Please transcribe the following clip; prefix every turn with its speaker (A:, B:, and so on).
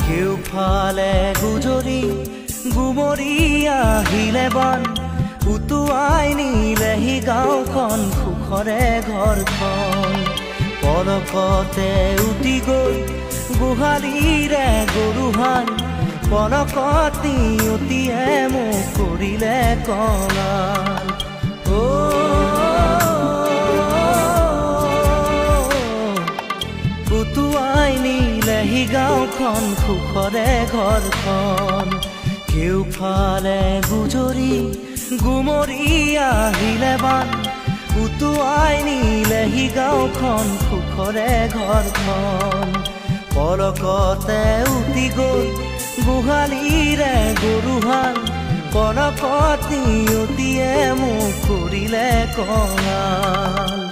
A: কেউফালে গুজৰি গুমৰি আহিলে বান, উটুৱাই নিলেহি গাঁওখন সুখৰে ঘৰখন। পলকতে উটি গ'ল গোহালিৰে গৰুহাল, পলকত নিয়তিয়ে মোক কৰিলে কঙাল। অ উটুৱাই নিলেহি গাঁওখন সুখৰে ঘৰখন। কেউফালে গুজৰি গুমৰি আহিলে বান, উটুৱাই নিলেহি গাঁওখন সুখৰে ঘৰখন। পলকতে উটি গ'ল গোহালিৰে গৰুহাল, পলকত নিয়তিয়ে মোক কৰিলে কঙাল।